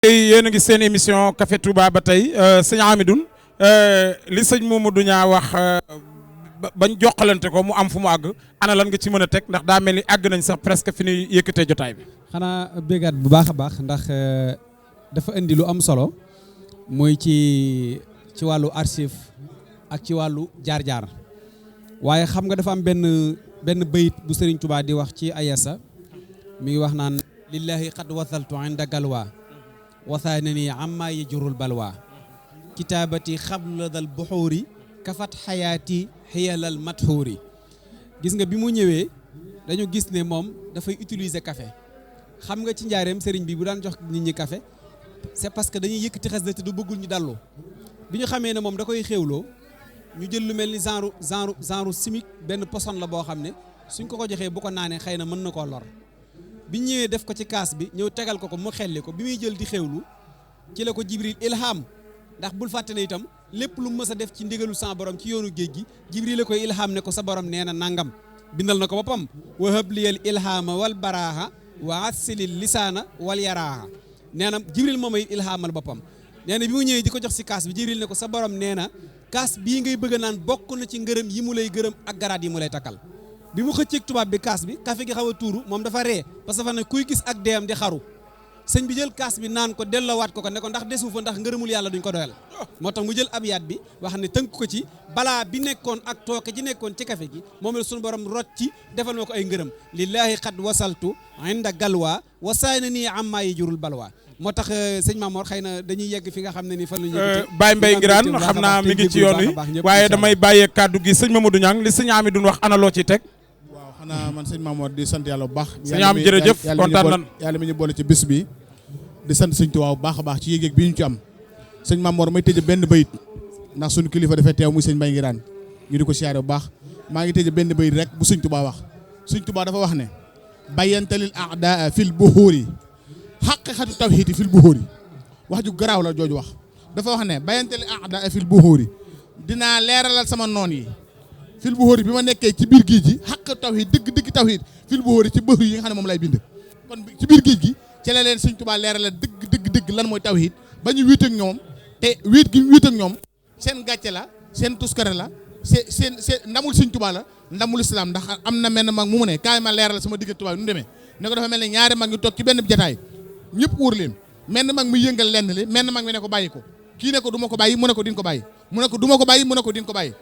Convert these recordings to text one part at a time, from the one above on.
yéen a ngi seen émission Café Touba ba tey sëñ Amidoune li sëñ Mamadou ñaa wax bañ jokkalante ko mu am fu mu àgg ana lan nga ci mën a teg ndax daa mel ni àgg nañ sax presque fi ñuy yëkkatee jotaay bi. xanaa bégaat bu baax a baax ndax dafa indi lu am solo muy ci wàllu archive ak ci wàllu jaar-jaar waaye xam nga dafa am benn bayit bu Serigne Touba di wax ci ayasa mi ngi wax naan lillahi qad wasaltu inda galwa wasaanani amma yajurul balwa kitaabati xabladal buxuuri kafat xayaati xiyalal matxuuri gis nga bi mu ñëwee dañu gis ne moom dafay utiliser café xam nga ci njaareem sëriñ bi bu daan jox nit ñi café c'est parce que dañuy yëkkati xasida te du bëggul ñu dallu bi ñu xamee ne moom da koy xéewloo ñu jël lu mel ni genre chimique benn poson la boo xam ne suñ ko joxee bu ko naanee xëy na mën na koo lor bi ñëwee def ko ci kaas bi ñëw tegal ko mu xelli ko bi muy jël di xewlu ci la ko Jibril ilham ndax bul fàtte ne itam lépp lu mës a def ci ndigalu sa borom ci yoonu géej gi Jibril la koy ilham ne ko sa borom nee na nangam bindal na ko boppam wahab liyal ilhama wal baraaha wa assilil lisaana wal yaraaha nee na Jibril moom ay ilhamal boppam nee na bi mu ñëwee di ko jox si kaas bi Jibril ne ko sa borom nee na kaas bii ngay bëgg a naan bokk na ci ngërëm yi mu lay gërëm ak garaat yi mu lay takkal bi mu xëcceeg tubaab bi kaas bi café gi xaw a tuuru moom dafa ree parce que dafa ne kuy gis ak deeyam di xaru sëñ bi jël kaas bi naan ko delloowaat ko ne ko ndax desu fa ndax ngërëmul yàlla duñ ko doyal moo tax mu jël abyaat bi wax ne tënk ko ci balaa bi nekkoon ak tooke ji nekkoon ci café gi moom la suñu borom rot ci defal ma ko ay ngërëm lillahi xad wasaltu inda galwa wasaana nii amma yi jurul balwa moo tax sëñ Mamor xëy na dañuy yegg fi nga xam ne ni fan la ñuy Baye Mbaye Ngiraan xam naa mi ngi ci yoon wi waaye damay bàyyee kàddu gi sëñ Mamadou Niang li sëñ Amidoune wax ana loo ciy teg xanaa man sëñ Mamour di sant yàlla bu baax. sëñ am jërëjëf kontaan nan yàlla mi ñu boole ci bis bi di sant sëñ Tuubaa bu baax a baax ci yéeg-yéeg bi ñu ci am sëñ Mamour may tëj benn bayit ndax suñu kilifa dafay teew muy sëñ Mbaye Ngiraan ñu di ko siyaare bu baax maa ngi tëj benn bayit rek bu sëñ Tuubaa wax sëñ Tuubaa dafa wax ne bayyantalil a'daa fil buhuuri haqiqatu tawhiidi fil buhuuri wax ju garaaw la jooju wax dafa wax ne bayyantalil a'daa fil buhuuri dinaa leeralal sama noon yi fil buxóori bi ma nekkee ci biir géej gi xaq tawhid dëgg tawhid fil buxóori ci bëx yi nga xam ne moom lay bind kon ci biir géej gi ci la leen Sëñ Tuubaa leeralal dëgg lan mooy tawhid ba ñu wéet ak ñoom te wéet gi wéet ak ñoom seen gàcce la seen tuskare la seen ndamul Sëñ Tuubaa la ndamul islam ndax am na menn mag mu ne kaay ma leeral sama digg Tuubaa nu demee ne ko dafa mel ne ñaari mag ñu toog ci benn jataay ñëpp wóor leen menn mag mi yëngal lenn li menn mag mi ne ko bàyyi ko kii ne ko du ma ko bàyyi mu ne ko din ko bàyyi mu ne ko du ma ko bàyyi mu ne ko din ko bàyyi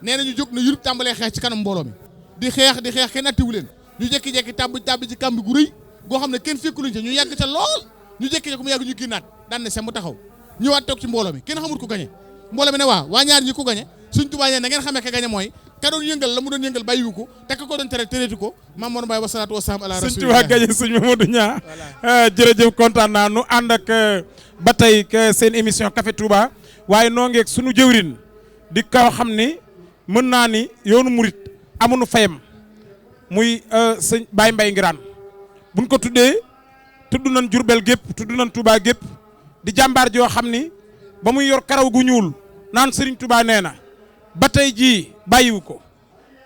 nee na ñu jóg na yurub tàmbalee xeex ci kanam mbooloo mi di xeex kenn attiwu leen ñu jékki-jékki tàbbi ci kàmb gu rëy goo xam ne kenn fekkuluñ ca ñu yàgg ca lool ñu jékki-jékki mu yàgg ñu génnaat daan ne sem mu taxaw ñëwaat toog ci mbooloo mi kenn xamul ko gañe mbooloo mi ne waa ñaar ñi ko gañe Sëñ Tuubaa ne na ngeen xamee ka gañe mooy ka doon yëngal la mu doon yëngal bàyyiwu ko te ka ko doon tereetu ko Maam Mor Mbaye wa salaatu wa salaam ala rasulillah Sëñ Tuubaa gañe Sëñ Mamadou Niang jërëjëf kontaan naa nu ànd ak ba tey seen émission Café Touba waaye noo ngeeg suñu jëwrin di kaw xam ni mën naa ni yoonu murit amuñu fayam muy sëñ Baye Mbaye Ngiraan buñ ko tuddee tudd nañ Jurbel gépp tudd nañ Touba gépp di jàmbaar joo xam ni ba muy yor karaw gu ñuul naan Serigne Touba nee na ba tey jii bàyyiwu ko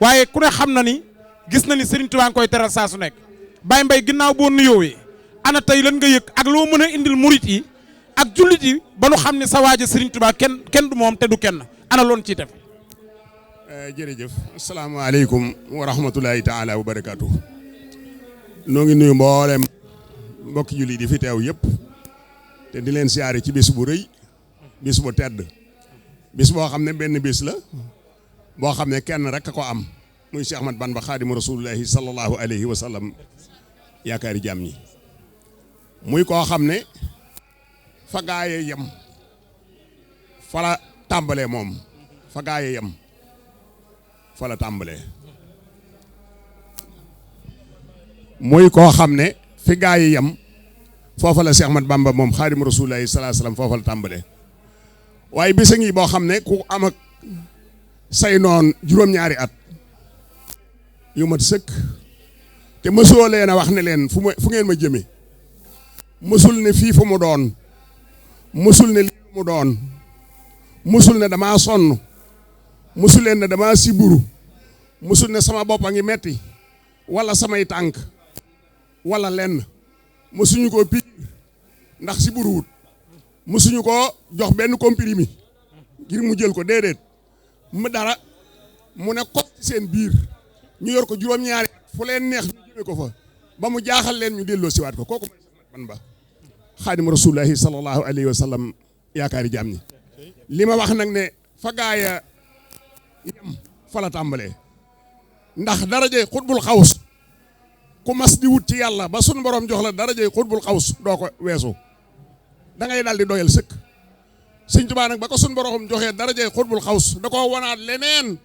waaye ku ne xam na ni gis na ni Serigne Touba nga koy teral saa su nekk Baye Mbaye ginnaaw boo nuyoowee ana tey lan nga yëg ak loo mën a indil murit yi ak jullit yi ba nu xam ne sa waaja Serigne Touba kenn du moom te du kenn ana loon ciy def. jërëjëf asalaamaaleykum wa rahmatulahi taala wa barakaatu noo ngi nuyu mboolem mbokki julli di fi teew yëpp te di leen siyaare ci bis bu rëy bis bu tedd bis boo xam ne benn bis la boo xam ne kenn rek a ko am muy Cheikh Ahmad Bamba xaadimu rasulullahi sallallahu alayhi wa sallam yaakaari jàmm ñi muy koo xam ne fa gaaye yem fa la tàmbalee moom fa gaaye yem fa la tàmbalee muy koo xam ne fi gaa yi yem foofa la Cheikh Ahmad Bamba moom xaadimu rasulullahi sallallahu alayhi wasallam foofa la tàmbalee waaye bisa ngi boo xam ne ku am ak say noon juróom-ñaari at yu mat sëkk te mësoo leen a wax ne leen fu ngeen ma jëme mësul ne fii fu mu doon mësul ne lii fu mu doon mësul ne damaa sonn musul leen ne dama siburu musul ne sama bopp a ngi metti wala samay tànk wala lenn musuñu ko piir ndax si buruwut musuñu ko jox benn comprimé ngir mu jël ko déedéet mu dara mu ne ko ci seen biir ñu yor ko juróom-ñaari fu leen neex ñu jëme ko fa ba mu jaaxal leen ñu delloo siwaat ko kooku man ba xaadimu rasulullahi sallallahu alayhi wa sallam yaakaari jaam ñi li ma wax nag ne fa gaaya yem fa la tàmbalee ndax darajey xutbul xaws ku mas di wut ci yàlla ba sun borom jox la darajey xutbul xaws doo ko weesu da ngay daal di doyal sëkk sëñ Tuubaa nag ba ko sun borom joxee darajey xutbul xaws da koo wanaat leneen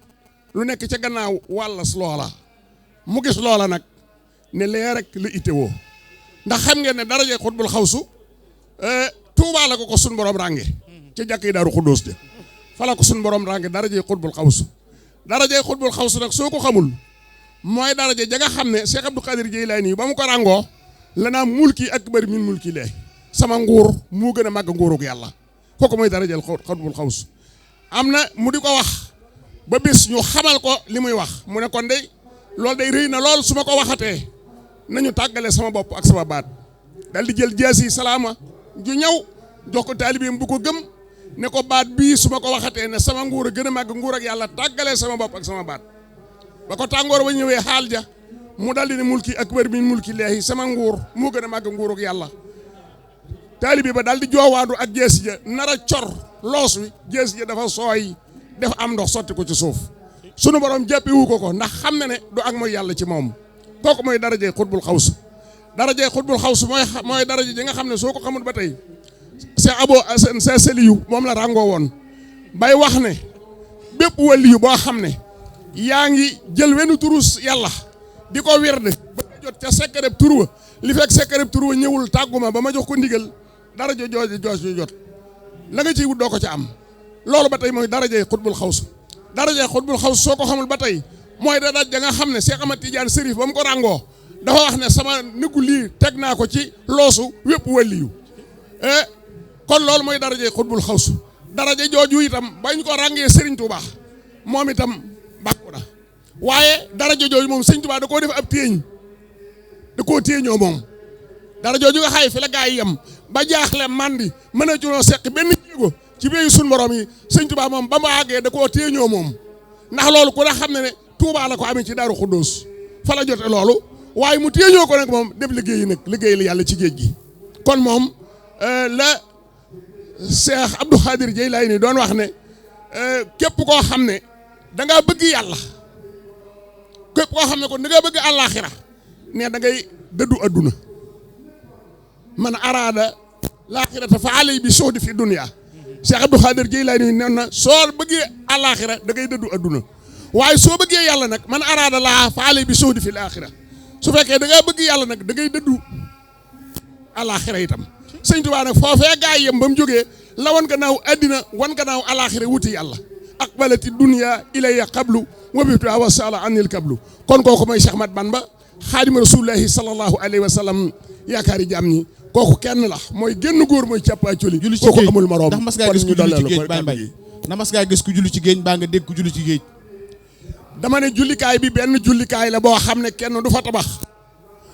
lu nekk ca gannaaw wàllas loola mu gis loola nag ne lee rek la itteewoo ndax xam ngeen ne darajey xutbul xawsu Touba la ko sun borom rànge ca jàkk yi Daaru Xuddoos de fa la ko sun borom rànge darajey xutbul xawsu darajey xutbul xawsu nag soo ko xamul mooy daraje ja nga xam ne Cheikh Abdou Khadir Jeylaani ba mu ko ràngoo la naa mulki akbar min mulki lee sama nguur moo gën a màgg nguurug yàlla kooku mooy darajeel xutbul xawsu am na mu di ko wax ba bis ñu xamal ko li muy wax mu ne kon de loolu day rëy na lool su ma ko waxatee nañu tàggale sama bopp ak sama baat dal di jël jaasi salaama ju ñëw jox ko taalibeem bu ko gëm ne ko baat bii su ma ko waxatee ne sama nguur a gën a màgg nguur ak yàlla tàggalee sama bopp ak sama baat ba ko tàngoor ba ñëwee xaal ja mu dal di ne mulki akbar min mulki leehi sama nguur moo gën a màgg nguur ak yàlla taalibe ba dal di joowaadu ak jaasi ja nar a cor loos wi jaasi ja dafa sooy def am ndox sotti ko ci suuf sunu borom jàppewu ko ndax xam na ne du ak mooy yàlla ci moom kooku mooy darajee xutbul xaws darajee xutbul xaws mooy daraje ji nga xam ne soo ko xamul ba tey Cheikh Abo Cheikh Seliyu moom la ràngoo woon bay wax ne bépp waliyu boo xam ne yaa ngi jël wenn turus yàlla di ko wirde ba jot ca sekkareb tur wa li fekk sekkareb tur wa ñëwul tàgguma ba ma jox ko ndigal daraja jooju jot la nga ciy wut doo ko ca am loolu ba tey mooy darajee xutbul xaws darajee xutbul xaws soo ko xamul ba tey mooy da daj da nga xam ne Cheikh Ahmad Tidiane Sërif ba mu ko ràngoo dafa wax ne sama niggu lii teg naa ko ci loosu wépp waliyu kon loolu mooy darajee xutbul xaws daraje jooju itam bañ ko ràngee Serigne Touba moom itam bàkku na waaye daraje jooju moom Serigne Touba da koo def ab téeñ da koo téeñoo moom dara jooju nga xay fi la gaa yi yem ba jaaxle mandi mën a junoo seq benn jéego ci biir suñ borom yi Serigne Touba moom ba mu àggee da koo téeñoo moom ndax loolu ku ne xam ne ne Touba la ko amee ci Daaru Xuddoos fa la jote loolu waaye mu téeñoo ko nag moom def liggéey nag liggéey la yàlla ci géej gi kon moom la Cheikh Abdou Khadir Jeylaani doon wax ne képp koo xam ne da ngaa bëgg yàlla képp koo xam ne kon da ngaa bëgg àllaaxira ne da ngay dëddu adduna man araada laaxirata fa alay bi soodi fi dunya Cheikh Abdou Khadir Jeylaani nee na soo bëggee àllaaxira da ngay dëddu adduna waaye soo bëggee yàlla nag man araada laa fa alay bi soodi fi laaxira su fekkee da ngaa bëgg yàlla nag da ngay dëddu àllaaxira itam Sëñ Tuubaa nag foofee gaa yem ba mu jógee la wan gannaaw addina wan gannaaw alaaxira wuti yàlla aqbalati dunya ilayya qablu wa bitu wa sala anil qablu kon kooku mooy Cheikh Mat Bamba xaadimu rasulullahi sallallahu alayhi wa sallam yaakaari jaam ñi kooku kenn la mooy génn góor mooy càppaa coli kooku amul moroom ndax mas ngaa gis ku julli ci géej Baye Mbaye ndax mas ngaa gis ku julli ci géej baa nga dégg ku julli ci géej dama ne jullikaay bi benn jullikaay la boo xam ne kenn du fa tabax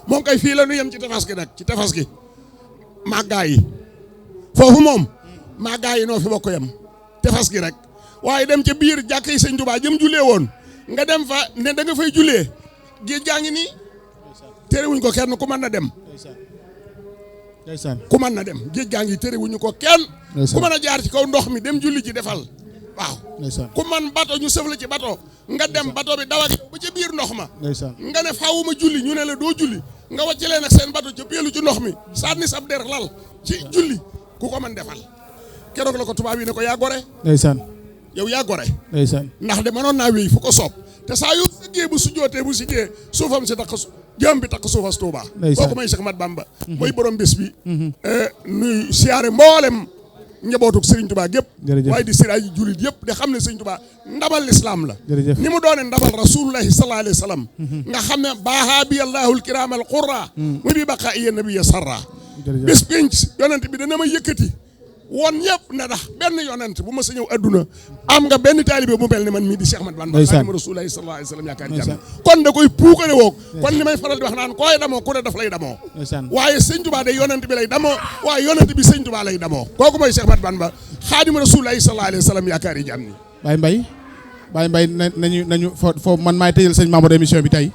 moom kay fii la nu yem ci tefas gi nag ci tefas gi màggaa yi foofu moom màggaa yi noo fi bokk yem tefas gi rek waaye dem ca biir jàkk yi Sëñ Tuubaa jëm jullee woon nga dem fa ne da nga fay jullee géej gaa ngi nii terewuñ ko kenn ku mën na dem ku mën na dem géej gaa ngi terewuñu ko kenn ku mën a jaar ci kaw ndox mi dem julli ci defal waaw ku man bato ñu sëf la ci bato nga dem bato bi daw ak ba ca biir ndox ma nga ne faawuma julli ñu ne la doo julli nga wàcc leen ak seen bato ca peelu ci ndox mi sànni sab der lal ci julli ku ko mën defal keroog la ko tubaab yi ne ko yaa gore ndeysaan yow yaa gore ndeysaan ndax de mënoon naa wéy fu ko soob te saa yu sëggee bu sujjootee bu siggee suufam si takk jëm bi takk suufas Tuuba kooku may Cheikh Mat Bamba mooy borom bés bi nuy siyaare mboolem njabootuk Serigne Touba gépp waaye di siraaji julit yëpp de xam ne Serigne Touba ndabal lislaam la ni mu doone ndabal rasulullahi sallallahu alayhi wa sallam nga xam ne baaha bi allahul kiram al qurra mu bi baqa iya nabiya sarra bés pénc yonent bi dana ma yëkkati woon ñëpp ne ndax benn yonent bu ma sa ñëw adduna am nga benn taalibe bu mel ne man mii di Cheikh Ahmad Bamba Xaadimu Rasuulillaahi sallallaahu alayhi wa sallam yaakaar jàmm kon da koy puukare woog kon li may faral di wax naan koy damoo ku ne daf lay damoo waaye sëñ Touba day yonent bi lay damoo waaye yonent bi sëñ Touba lay damoo kooku mooy Cheikh Ahmad Bamba Xaadimu Rasuulillaahi sallallaahu alayhi wa sallam yaakaar yi jàmm ni Baye Mbaye nañu foofu man maay tëjal sëñ Mamadou émission bi tey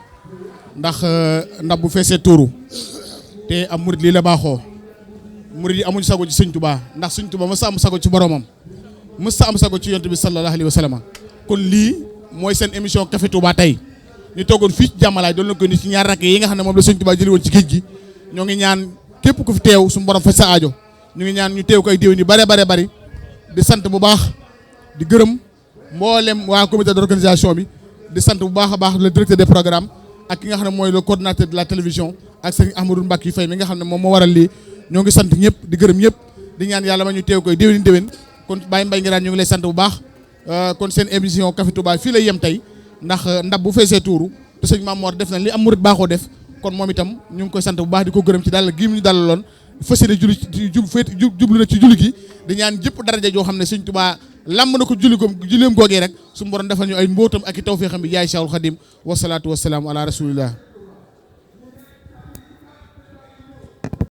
ndax ndab bu feesee tuuru te am murid lii la baaxoo murid yi amuñ sago ci sëñ Touba ndax sëñ Touba mës a am sago ci boromam mës a am sago ci yonent bi sallallahu alayhi wa sallam kon lii mooy seen émission Café Touba tey ñu toogoon fii ci jàmmalaay doon la ko ni ci ñaar rakk yi nga xam ne moom la sëñ Touba jëli woon ci géej gi ñoo ngi ñaan képp ku fi teew suñu borom faj sa aajo ñu ngi ñaan ñu teew ko ay déwén yu bare bari di sant bu baax di gërëm mboolem waa comité d'organisation bi di sant bu baax a baax le directeur des programmes ak ki nga xam ne mooy le coordonnateur de la télévision ak sëñ Ahmadou Mbacke Faye mi nga xam ne moom moo waral lii ñoo ngi sant ñëpp di gërëm ñëpp di ñaan yàlla ma ñu teew koy déwén kon Baye Mbaye Nguirane ñu ngi lay sant bu baax kon seen émission Café Touba fii lay yem tey ndax ndab bu feesee tuuru te sëñ Mame Mor def na li am murid baaxoo def kon moom itam ñu ngi koy sant bu baax di ko gërëm ci dalal gi mu ñu dalaloon fas yéene jublu na ci julli gi di ñaan jëpp daraja joo xam ne sëñ Touba lamb na ko julleem googee rek su mu borom defal ñu ay mbootam ak i tawfeexam bi yaay Cheikhul Khadim wasalaatu wasalaamu ala rasulillah